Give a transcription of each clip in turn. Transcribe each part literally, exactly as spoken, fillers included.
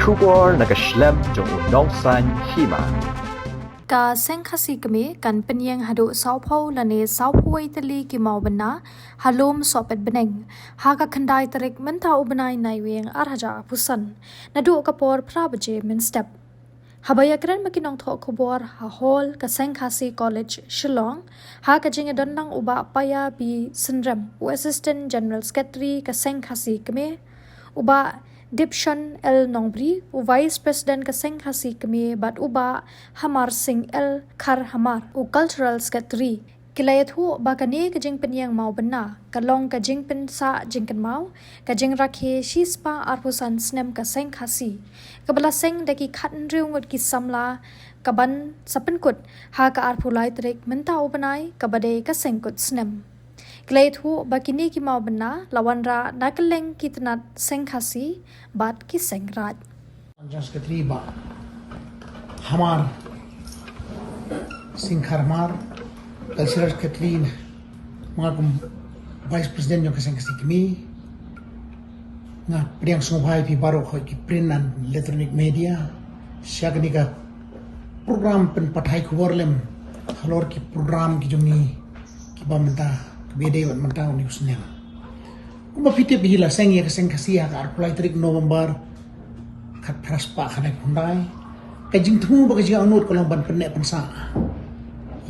Khubor na ka shlem jong u nongsaiñ hima. Ka Seng Khasi Kmie kan pynïeng haduh sawphew lane sawphew wei tylli ki mawbynna ha lum Sohpetbneng ha ka khyndai tarik mynta u bnai Naiwieng ar hajar arphew san, naduh ka por phra baje mynstep. Haba ïakren bad ki nongthoh khubor ha hall ka Seng Khasi College Shillong, ha ka jingïadonlang u Bah Paya B Synrem, u Assistant General Secretary ka Seng Khasi Kmie, u Bah Dipshon L Nongbri, u Vice President ka Seng Khasi Kmie, bad u Bah Hamar Singh L Kharhamar, u Cultural Secretary. Ki la ïathuh ba kane ka jingpynïeng mawbynna ka long ka jingpynsah jingkynmaw ka jingrakhe shispah arphew san snem ka Seng Khasi, kaba la seng da ki khathynriew ngut ki samla, kaban sa pynkut ha ka arphew lai tarik mynta u bnai, kaba dei ka seng kut snem. Ki la ïathuh ba kine ki mawbynna la wanrah na kylleng ki tnat Seng Khasi bad ki seng raid. General Secretary Bah Hamar Singh Kharhamar, Cultural Secretary, ma nga kum Vice President jong ka Seng Khasi Kmie. Nga pdiang sngewbha ïa phi baroh, hoi ki print and electronic media, sha kane ka program pynpathai khubor lem halor ki program ki jong ngi kiba mynta, kiba dei bad mynta une u snem. Kumba phi tip hi, la seng ïa ka Seng Khasi ha ka arphew lai tarik November khatphra spah khatkhyndai. Ka jingthmu bad ka jingangnud ka long ban pynneh pynsah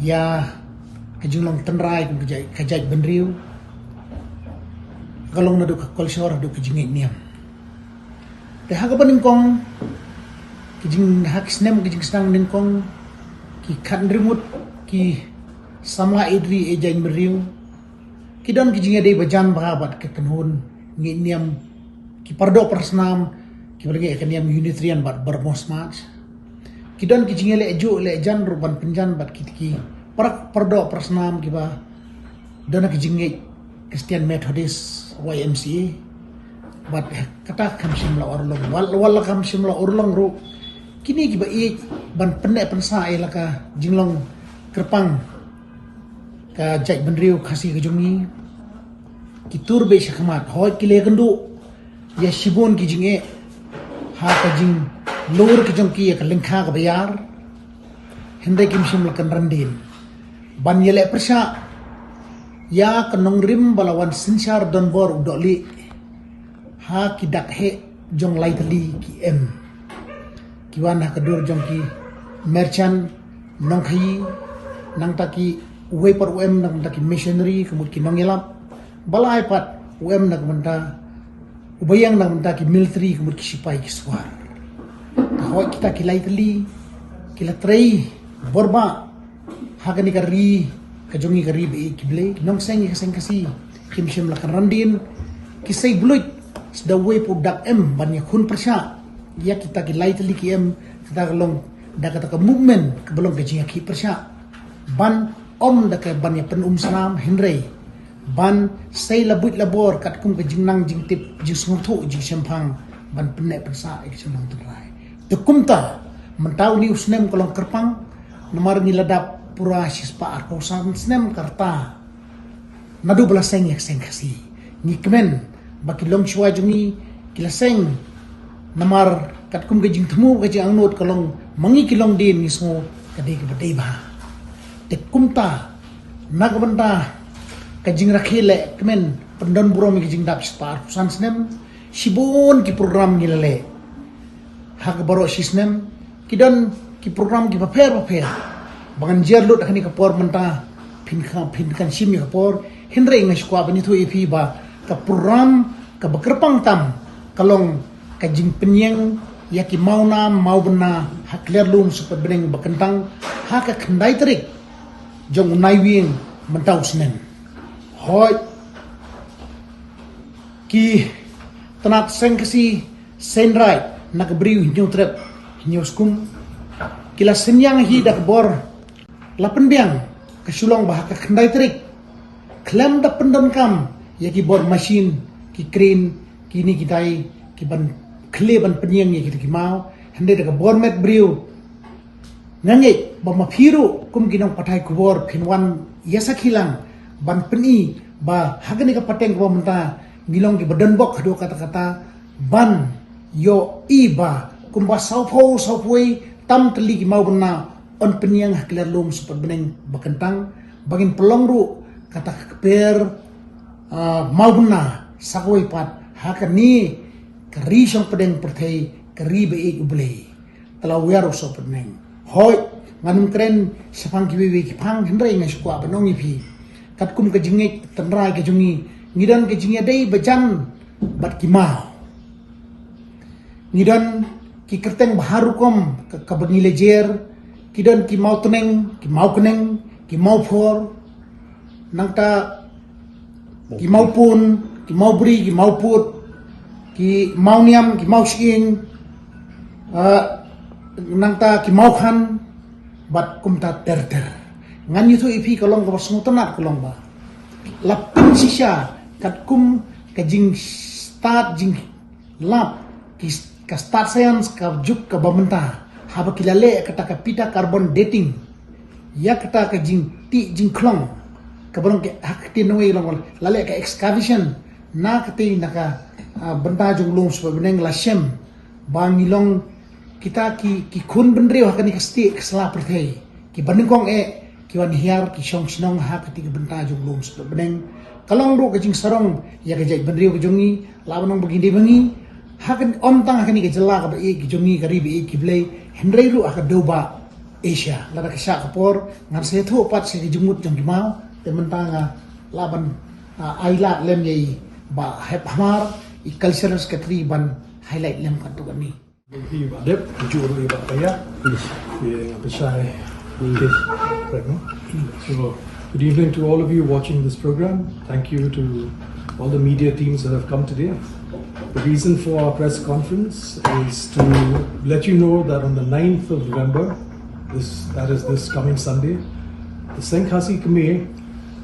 ïa ka jinglong tynrai kum ka jait, ka jaitbynriew, ka long naduh ka culture haduh ka jingngeit niam. Te ha kaba nyngkong, ki jing, ha ki snem ki jingsdang nyngkong, ki khathynriew ngut ki samla ïeit ri ïeit jaitbynriew ki don ki jingïadei bajan bha bad ka kynhun ngeit niam, ki paradoh parasnam kiba la ngeit ïa ka niam Unitarian bad Burmese March. Ki don ki jingïaleh juh leh jan ruh ban pynjan bad ki, ki para, paradoh parasnam kiba don ha ki jingngeit Christian Methodist, Y M C A. Bad kata kam shym la urlong, wat, wat la kam shym la urlong ruh, kine kiba ïeit ban pynneh pynsah ïa la ka jinglong kyrpang ka jaitbynriew Khasi ka jong ngi, ki tur beit sha khmat, hoi ki la ïakynduh ïa shibun ki jingeh ha ka jinglur ka jong ki ïa ka lyngkha kaba ïar. Hynrei kim shym la kynran dien ban ïaleh pyrshah ïa ka nongrim ba la wan synshar donbor u dohlieh ha ki dak heh jong lai tylli ki M, ki wan ha ka dur jong ki merchant, nongkhaïi, nangta ki, uwei pat u M na ka bynta ki missionary, ka mut ki nongïalap, ba lai pat u M na ka bynta, uba ïeng na ka bynta ki military, ka mut ki shipai ki shuwar. Te hoi kita ki lai tylli ki la trei bor bha ha kane ka ri ka jong ngi, ka ri ba ïeit ki Blei. Nongseng ïa ka Seng Khasi kim shym la kynran dien, ki sei bluit sdang wei pat u dak M ban ïakhun pyrshah ïa kita ki lai tylli ki M, kata ka long da kata ka movement kaba long ka jingïakhih pyrshah, ban ym da ka ban ïa pynumsnam, hynrei ban sei la buit la bor katkum ka jingnang jingtip, jingsngewthuh, jingshemphang, ban pynneh pynsah ïa ka jinglong tynrai. Te kumta mynta une u snem ka long kyrpang, namar ngi la dap pura shispah arphew san snem ka rta naduh ba la seng ïa ka Seng Khasi. Ngi kmen ba ki longshuwa jong ngi ki la seng namar katkum ka jingthmu, ka jingangnud, ka long ma ngi ki longdien ngi sngew ka dei kaba dei bha. Te kumta na ka bynta ka jingrakhe leh kmen pyndon burom ïa ka jingdap shispah arphew san snem, shibun ki program ngi la leh ha ka baroh shi snem. Ki don ki program kiba pher bapher ba ngan jer lut ha kane ka por mynta, phin kha, phin kan shim ïa ka por. Hynrei nga sngewkwah ban ïathuh ïa phi ba ka program kaba kyrpang tam ka long ka jingpynïeng ïa ki mawnam mawbynna ha Kliar Lum Sohpetbneng ba kyntang ha ka khyndai tarik jong u Naiwieng mynta u snem. Hoi ki tnat Seng Khasi, Seng Raid, na ka Bri u Hynñiewtrep Hynñiewskum, ki la synñiang hi da ka bor, la pynbiang ka Shillong ba ha ka khyndai tarik khlem da pyndonkam ïa ki bor machine, ki crane, kine ki dei ki ban khleh ban pynïeng ïa kita ki maw, hynrei da ka bor met briew. Nga ngeit ba ma phi ruh kum ki nongpathai khubor phin wan ïa sakhi lang ban pyni ba ha kane ka pateng kaba mynta ngi long kiba donbok haduh katta katta ban ïohi ba kumba sawphew sawphew tam tylli ki mawbynna yn pynïeng ha ki lad lum sohpet bneng ba kyntang, ba ngin pynlong ruh kata ka kper, ah, mawbynna sa kawei pat ha kane ka ri shong pdeng pyrthei, ka ri ba ïeit U Blei. Te la wer u sohpet bneng. Hooid, ngan ym kren shaphang kiwei kiwei ki phang, hynrei nga sngewkwah ban ong ïa phi, katkum ka jingngeit tynrai ka jong ngi, ngi don ka jingïadei ba jan bad ki maw. Ngi don ki kyrteng ba har rukom ka, kaba ngi la jer, ki don ki mawtneng, ki mawkneng, ki mawphor, nangta ki mawpun, ki mawbri, ki mawpud, ki mawniam, ki mawshyieng, ah, nangta ki mawkhan, bad kumta ter ter. Ngan ïathuh ïa phi ka long kaba sngewtynnat ka long ba la pynshisha katkum ka jingstad jing lab, ki, ka stad science ka juk kaba mynta, haba ki la leh kata ka pita carbon dating ïa kata ka jingtih jingkhlong, kaba long ka, ha ka ktien nongwei long, la leh ka excavation na katei na ka, ah, bynta jong u lum sohpet bneng, la shem ba ngi long kita ki, ki khun bynriew ha kane ka stieh ka sla pyrthei, kiba nyngkong eh, ki wan hiar, ki shong shnong ha kata ka bynta jong u lum sohpet bneng. Ka long ruh ka jingsarong ïa ka jaitbynriew ka jong ngi, lah ban ong ba ngi dei ba ngi, ha ka, ym tang ha kane ka jylla kaba ïeit ka jong ngi, ka ri ba ïeit ka Blei, hynrei ruh ha ka dewbah Asia. Lada ka shah ka por, ngan sa ïathuh pat sha ki jingmut jong ki maw, te mynta nga lah ban, ah, ai lad lem ïa i Bah Hep Hamar, i Cultural Secretary, ban highlight lem katto katne. Ïa i Bah Dep, ïa i Bah Paya. Ïa, ïa, ïa, ïa, ïa, right, no? So, good evening to all of you watching this program. Thank you to all the media teams that have come today. The reason for our press conference is to let you know that on the ninth of November, this, that is this coming Sunday, the Seng Khasi Khmer,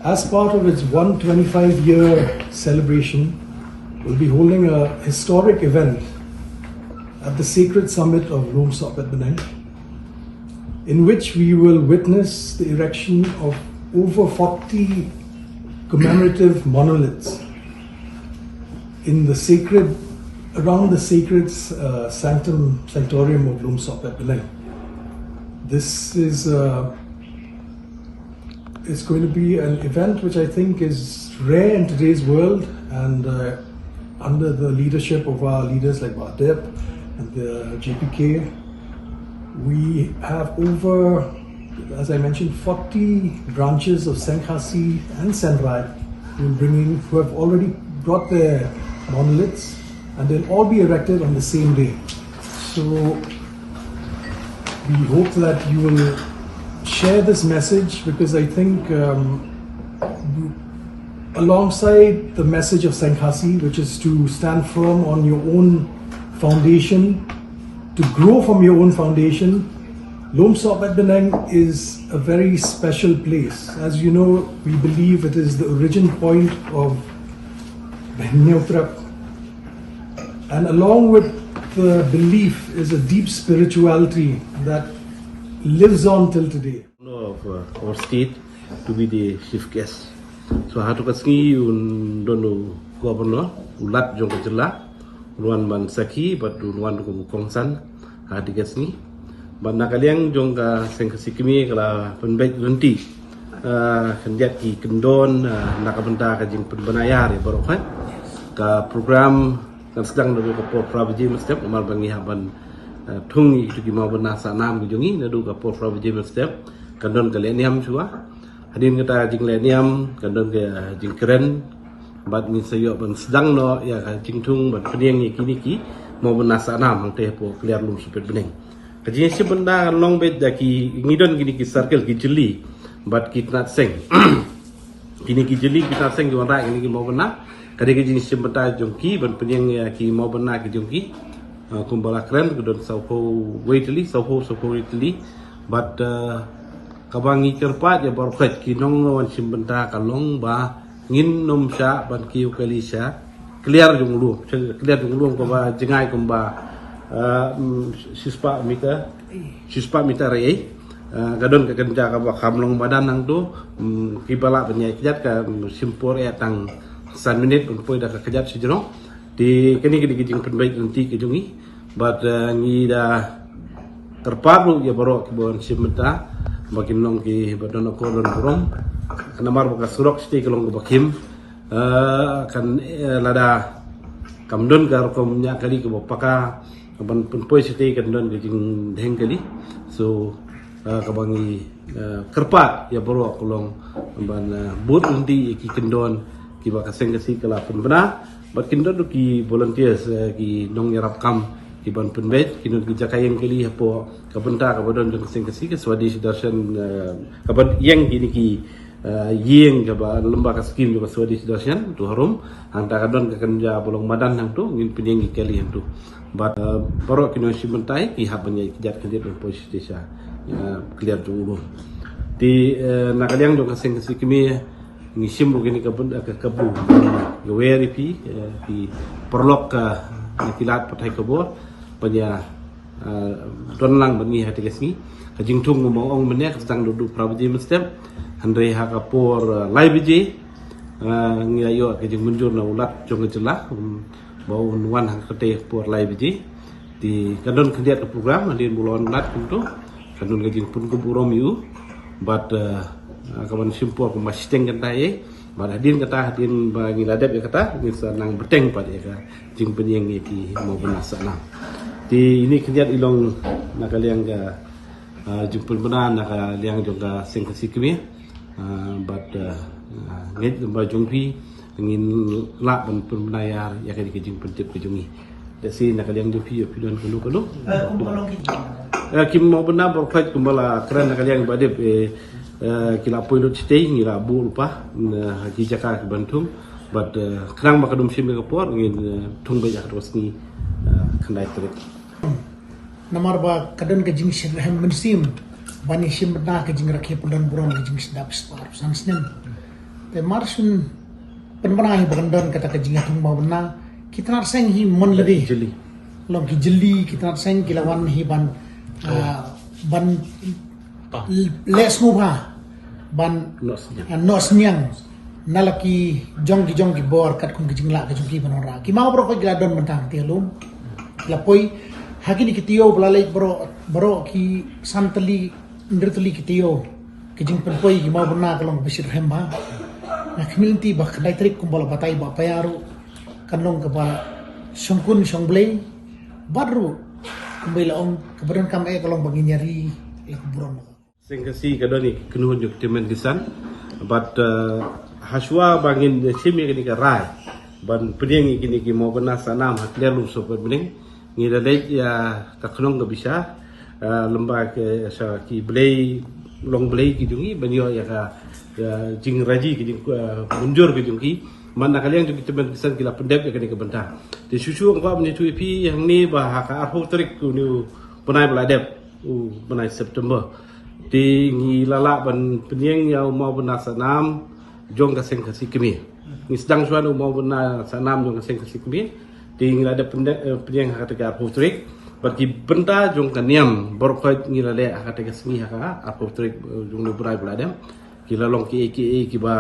as part of its one twenty-five year celebration, will be holding a historic event at the sacred summit of Lum Sohpet Beneng, in which we will witness the erection of over forty commemorative monoliths in the sacred, around the sacred, uh, sanctum, sanctorium of Lum Sohpet Beneng. This is, uh, it's going to be an event which I think is rare in today's world, and, uh, under the leadership of our leaders like Bah Dep and the J P K, we have over, as I mentioned, forty branches of Seng Khasi and Senrai who will bring in, who have already brought their monoliths, and they'll all be erected on the same day. So we hope that you will share this message, because I think, um, alongside the message of Seng Khasi, which is to stand firm on your own foundation, to grow from your own foundation, Lum Sohpet Beneng is a very special place. As you know, we believe it is the origin point of Bhenyautrep. And along with the belief is a deep spirituality that lives on till today. Of, uh, our state to be the chief guest. So ha tu ka sngi un don u governor, u lat jong ka jylla, un wan ban sakhi, bad un wan kum u kongsan ha tu ka sngi. Bad na ka liang jong ka Seng Khasi Khmer ka la pynbeit lynti, uh, khyndiat ki kyndon, uh, na ka bynta ka jingpynbna ïar ïa baroh, eh. Ka program kan sdang naduh ka por phra baje mynstep, namar ba ngi hap ban, eh, thung ïa kitu ki mawbynna sahnam ki jong ngi naduh ka por phra baje mynstep. Kan don ka lehniam shuwa. Hadien kata ka jinglehniam kan don ka jingkren. Bad ngin sa ïoh ban sdang noh ïa ka jingthung ban pynïeng ïa kine ki mawbynna sahnam hangtei hapoh kliar Lum Sohpet Beneng. Ka jingïashim bynta kan long beit da ki, ngi don kine ki circle ki jylli. Bad ki tnat seng. Kine ki jylli ki tnat seng ki wanrah kine ki mawbynna. Ka dei ka jingïashim bynta jong ki ban pynïeng ïa ki mawbynna ki jong ki. Ah, kumba la kren ka don sawphew wei tylli, sawphew, sawphew wei tylli. Bad, ah, kaba ngi kyrpad ïa baroh ki nongwan shim bynta ka long ba ngin nym shah ban kiew kali sha kliar jong u lum, sha kliar jong u lum kaba jngai kumba, ah, mm, shispah meter, shispah meter ei. Ah, ka don ka kynja kaba kham long madan nangtu, mm, kiba lah ban ïai kjat ka, mm, shim por eh tang san minit ban poi da ka kjat shajrong. Te kane ka dei ka jingpynbeit lynti ka jong ngi. Bad ngi da kyrpad ruh ïa baroh kiba wan shim bynta ba kin long kiba don akor don burom. Namar ba ka surok shatei ka long kaba khim. Kan lada kam don ka rukom ñiah kali kaba paka ban pynpoi shatei, kan don ka jingdheng kali. So kaba ngi kyrpad ïa baroh ka long ban bud lynti ïa ki kyndon kiba ka seng ka sih ka la pynbna. Bad kin don ki volunteers, ki nongïarap kam ki ban pynbeit, kin don ki jaka ïeng kali hapoh ka bynta kaba don jong ka seng ka sih ka Swadeshi Darshan, kaba ïeng kine ki ïing kaba lyngba ka skim jong ka Swadeshi Darshan tu harum. Hangta ka don ka kynja ba long madan hangtu, ngin pynïeng ki kali hangtu. Bad baroh ki nongshim bynta ki hap ban ïa ki jait khyndiat ban poi shatei sha kliar jong u. Te na ka liang jong ka seng ka sih kmie ngi shim ruh kine ka bun ka kabu. Nga wer ïa phi ki paralok ka na ki lad pathai khubor ban ïa don lang bad ngi ha kata ka sngi. Ka jingthung kumba ong mynne ka sdang da u phra baje mynstep, hynrei ha ka por lai baje ngi ïa ïoh ka jingmynjur na u Lat jong ka jylla ba un wan ha kata ka por lai baje. Te ka don khyndiat ka program hadien ba u la wan u Lat kumto. Ka don ka jingpynkup burom ïa u bad ka ban shim por kumba shiteng kynta ïa. Bad hadien kata, hadien ba ngi la dep ïa kata, ngin sa nang bteng pat ïa ka jingpynïeng ïa ki mawbynna Sahnam. Te ine khyndiat i long na ka liang ka jingpynbna na ka liang jong ka seng ka sih kmie. Bad ngeit ba jong phi ngin lah ban pynbna ïa ka jingpyntip ka jong ngi. Te si na ka liang jong phi ïa phi don kano kano. Ki mawbynna baroh khoit kumba la kren na ka liang ba dep ki la poi lut shatei, ngi la buh lypa ha ki jaka ki ban thung. Bad khnang ba ka dum shim ïa ka por ngin thung beit ïa ka dua sngi khyndai tarik. Namar ba ka don ka jingshitrhem mynsiem ban ïa shim bynta ka jingrakhe pyndon burom ka jingsdap spah san snem. Te mar shun pynbna hi ba kan don kata ka jingïathung mawbynna, ki tnat seng hi mon lade. Jylliew. Long ki jylliew, ki tnat seng ki la wan hi ban ban leh sngewbha ban noh synñiang na la ki jong ki jong ki bor katkum ki jinglah ka jong ki ban wanrah. Ki maw baroh khoit ki la don bynta te lum ki la poi ha kine ki taïew ba la leit baroh, baroh ki san tylli hynriew tylli ki taïew. Ka jingpynpoi ki mawbynna ka long ba shitrhem bha. Nga khmih lynti ba khyndai tarik kumba la batai ba paya ruh kan long kaba shongkun shongblei. Bad ruh kumba la ong kaba donkam eh ka long ba ngin ïa ri la ka burom. Seng ka sih ka don ïa ki kynhun jong ki tymmen ki san. Bad hashwa ba ngin shim ïa kane ka rai ban pynïeng ïa kine ki mawbynna Sahnam ha Kliar Lumsohpet Bneng, ngi la leit ïa ka khnong ka bishar lymba ki sha ki blei long blei ki jong ngi ban ïoh ïa ka jingraji ki jingmynjur ki jong ki. Man na ka liang jong ki tymmen ki san ki la pyndep ïa kane ka bynta. Te shuh shuh nga kwah ban ïathuh ïa phi hangne ba ha ka arphew tarik une u bnai ba la dep, u bnai September, te ngi la lah ban pynïeng ïa u mawbynna Sahnam jong ka seng ka sih kmie. Ngi sdang shuwa u mawbynna Sahnam jong ka seng ka sih kmie. Te ngi la dep pynïeng ha kata ka arphew tarik. Bad ki bynta jong ka niam baroh khoit ngi la leh ha kata ka sngi ha ka arphew tarik jong u bnai ba la dep. Ki la long ki ei ki ei kiba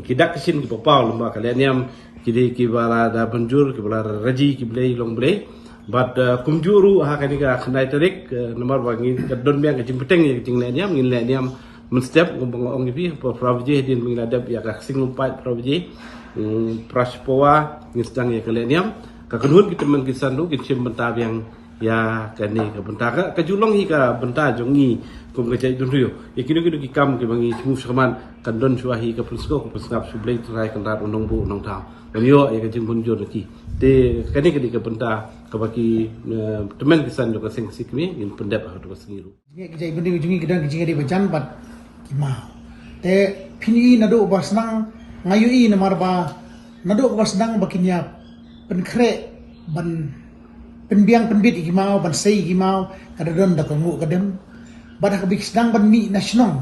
ki dak ki shin kiba paw lymba ka leh niam, ki dei kiba la da mynjur, kiba la raji ki blei long blei. Bad kumjuh ruh ha kane ka khyndai tarik namar ba ngi ka don biang ka jingbteng ïa ka jingleh niam, ngin leh niam mynstep kumba nga ong ïa phi, phra baje hadien ba ngi la dep ïa ka ksing lum paid phra baje. Phra shi pawa ngin sdang ïa ka leh niam. Ka kynhun ki tymmen ki san ruh kin shim bynta biang ïa kane ka bynta. Ka ju long hi ka bynta jong ngi kum ka jaitbynriew. Ïa kino kino ki kam kiba ngi sngewsih shakhmat kan don shuwa hi ka pynsngew ka pynsngap sha U Blei Trai Kynrad U Nongbuh U Nongthaw ban ïoh ïa ka jingbynjur na ki. Te kane ka dei ka bynta kaba ki tymmen ki san jong ka seng ka sih kmie ngin pyndep ha katu ka sngi ruh. Ki jaitbynriew jong ngi ki don ki jingïadei ba jan bad ki maw. Te phin ïohi naduh ba sdang, nga ïohi namar ba naduh ba sdang ba kin ïa pynkhreh ban pynbiang pynbit ïa ki maw, ban sei ïa ki maw, ka da don da ka nguh ka dem. Bad ha kaba ki sdang ban mih na shnong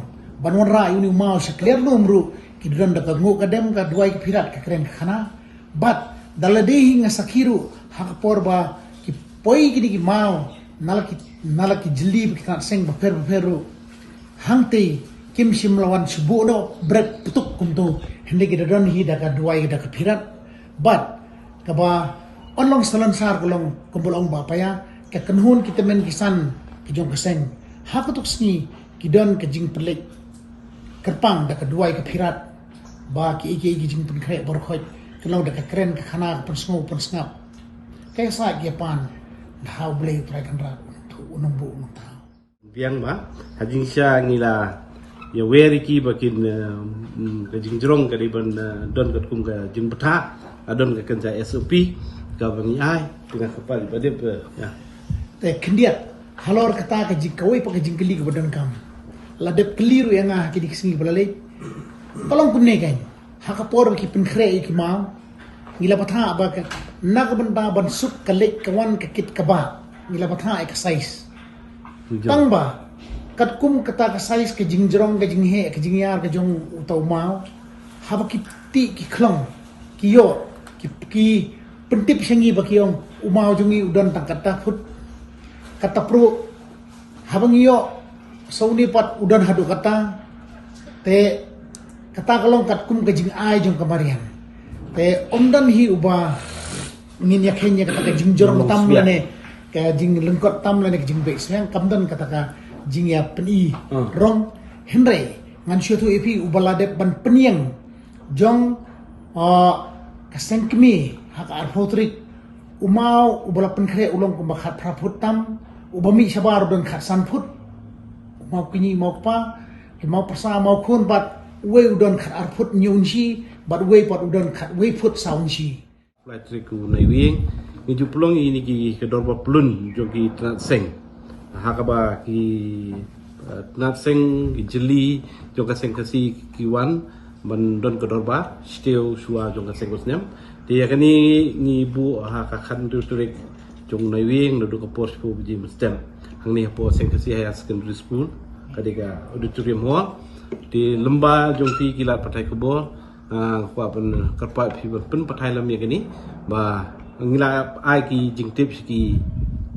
ban wanrah ïa une u maw sha Kliar Lum ruh ki da don da ka nguh ka dem, ka duwai ka phirat, ka kren ka khana. Bad da lade hi nga sakhi ruh ha ka por ba ki poi kine ki maw na la ki, na la ki jylliew bad ki tnat seng bapher bapher ruh, hangtei kim shym la wan shu buh noh bret ptuk kumto, hynrei ki da don hi da ka duwai da ka phirat. Bad kaba ong long salonsar ka long kumba la ong ba paya, Ka kynhun ki tymmen ki san ki jong ka seng ha katuk sngi ki don ka jingpynleit kyrpang da ka duwai ka phirat ba ki ei ki ei ki jingpynkhreh baroh khoit, ka long da ka kren ka khana ka pynsngew pynsngap. Ka ïasaid ka ïapan da ha U Blei U Trai Kynrad, u nongthuh u nongbuh u nongthaw. Biang ba ha jingshisha ngi la ïawer ïa ki ba kin, eh, mm, ka jingjrong ka dei ban, eh, don katkum ka jingbthah, ka don ka kynja S O P kaba ngi ai. Te nga kyrpad ba dep, eh, ïa. Te khyndiat halor kata ka jing, kawei pat ka jingkylli kaba donkam. La dep kylli ruh ïa nga ha kine ki sngi ba la leit. Ka long kumne kan, ha ka por ba ki pynkhreh ïa ki maw, ngi la bthah ba ka, na ka bynta ban suk ka leit ka wan ka kit ka bah, ngi la bthah ïa ka sais. Tang ba katkum kata ka sais ka jingjrong ka jingheh ka jingïar ka jong uta u maw, haba ki tih ki khlong, ki ïoh, ki, ki pyntip sha ngi ba ki ong u maw jong ngi u don tang kata phut, kata pruh. Haba ngi ïoh sa une pat u don haduh kata. Te kata ka long katkum ka jingai jong ka mariang. Te ym don hi uba ngin ïakheiñ ïa kata ka jingjrong tam lane ka jinglyngkot tam lane ka jingbeh smiang, kam don kata ka jingïapyni rong. Hynrei ngan shu ïathuh ïa phi, uba la dep ban pynïeng jong, ah, ka seng kmie ha ka arphew tarik, u maw uba la pynkhreh u long kumba khatphra phut tam, uba mih shabar u don khatsan phut. U maw kñi, u maw kpa, ki maw pyrsa, maw khun, bad uwei u don khatar phut hynñiew inshi, bad uwei pat u don khatwei phut saw inshi. Arphew lai tarik u Naiwieng ngi ju pynlong ïa kine ki, ka dorbar pyllun jong ki tnat seng. Ha kaba ki, eh, tnat seng, ki jylli jong ka seng Khasi ki wan ban don ka dorbar shatei shuwa jong ka seng u snem. Te ïa kane ngi buh ha ka khathynriew tarik jong u Naiwieng naduh ka por shiphew baje mynstep hangne hapoh Seng Khasi Higher Secondary School, ka dei ka auditorium hall. Te lyngba jong phi ki lad pathai khubor, ah, nga kwah ban kyrpad ïa phi ban pynpathai lem ïa kane ba ngi la ai ki jingtip sha ki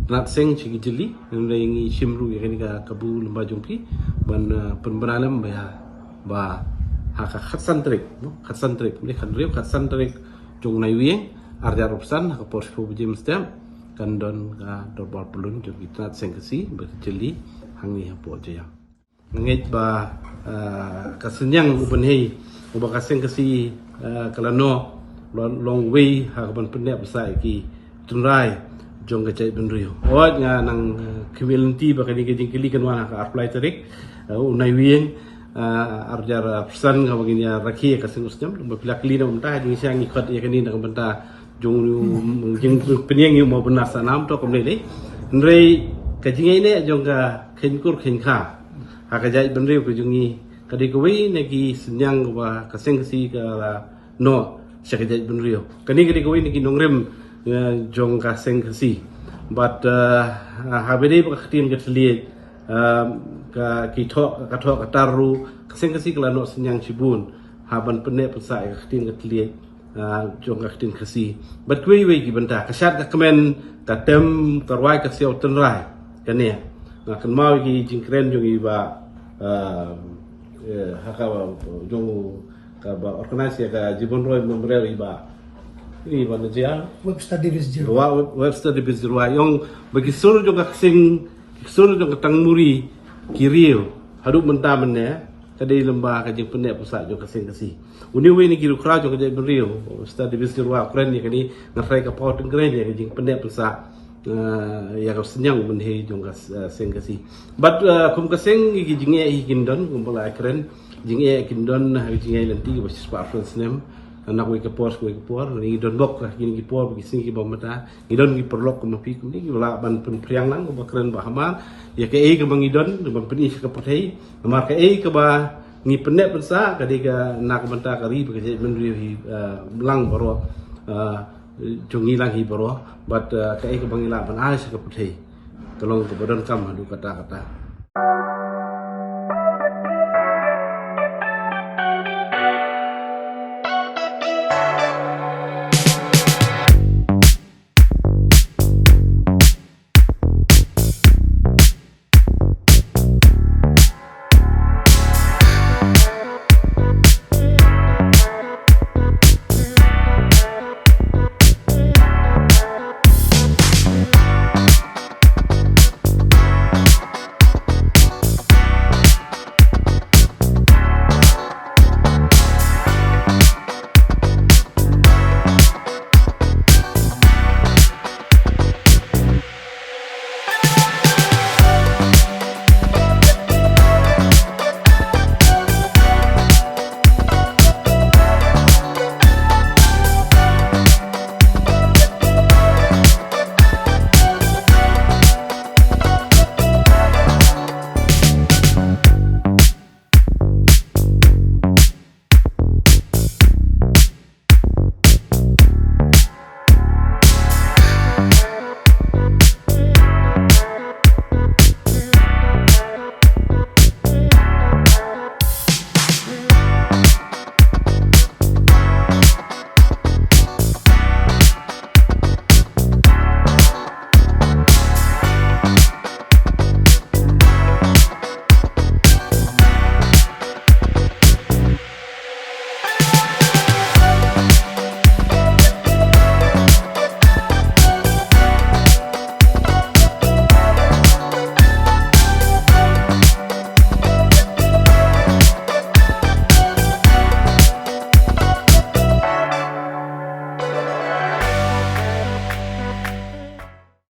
tnat seng, sha ki jylli. Hynrei ngi shim ruh ïa kane ka kabu lyngba jong phi ban, ah, pynbna lem ba ïa, ba ha ka khatsan tarik, no? Khatsan tarik, ne khathynriew, khatsan tarik jong u Naiwieng ar hajar arphew san, ha ka por shiphew baje mynstep kan don ka dorbar pyllun jong ki tnat seng Khasi bad ki jylli hangne hapoh Jaiaw. Nga ngeit ba, ah, ka synñiang u bynhei uba ka seng Khasi, ah, ka la noh, long, long uwei ha kaban pynneh pynsah ïa ki tynrai jong ka jaitbynriew. Hooid, nga nang, ah, khmih lynti ba kane ka jingkylli kan wan ha ka arphew lai tarik, ah, u Naiwieng, ah, ar hajar arphew san, kaba ngin ïa rakhe ïa ka seng u snem. Ba phi la kylli na ka bynta, ha jingshisha ngi khot ïa kane na ka bynta jong u, jingpynïeng ïa u maw Bynna Sahnam, to kumne dei. Hynrei ka jingïaineh jong ka kheiñ kur kheiñ kha ha ka jaitbynriew ka jong ngi ka dei kawei na ki synñiang kaba ka seng Khasi ka la noh sha ka jaitbynriew. Kane ka dei kawei na ki nongrim, eh, jong ka seng Khasi. Bad, eh, haba dei ba ka ktien ka thylliej, eh, ka, ki thoh, ka thoh ka tar ruh, ka seng Khasi ka la noh synñiang shibun ha ban pynneh pynsah ïa ka ktien ka thylliej, ah, jong ka ktien Khasi. Bad kiwei kiwei ki bynta, ka shad ka kmen, ka tem, ka rwai ka siaw tynrai, kane. Nga kynmaw ïa ki jingkren jong i Bah, ah, eh, ha ka, jong kaba organize ïa ka Jeeban Roy Memorial, i Bah, i Bah Najia, Webster Davis Jyrwa. Wa-, Webster Davis Jyrwa, i ong ba ki sur jong ka ksing, ki sur jong ka tangmuri ki riew haduh mynta mynne ka dei lyngba ka jingpynneh pynsah jong ka seng Khasi. Une uwei na ki riewkhraw jong ka jaitbynriew, Webster Davis Jyrwa, u kren ïa kane. Nga tharai ka paw tyngkrein ïa ka jingpynneh pynsah, eh, ïa ka synñiang u bynhei jong ka, eh, seng Khasi. Bad, eh, kum ka seng, ki jingeh hi kin don, kumba la kren, jingeh kin don ha ka jingïaid lynti kaba shispah arphew snem na kawei ka por sha kawei ka por. Ngi don bok ha kine ki por, ki sngi kiba mynta, ngi don ki paralok kum phi kum ki, ngi lah ban pynphriang lang, kumba kren Bah Hamar, ïa kaei kaba ngi don ban pyni sha ka pyrthei. Namar kaei kaba ngi pynneh pynsah ka dei ka na ka bynta ka ri bad ka jaitbynriew hi, eh, lang baroh, eh, jong ngi lang hi baroh. Bad, eh, kaei kaba ngi lah ban ai sha ka pyrthei ka long kaba donkam haduh katta katta.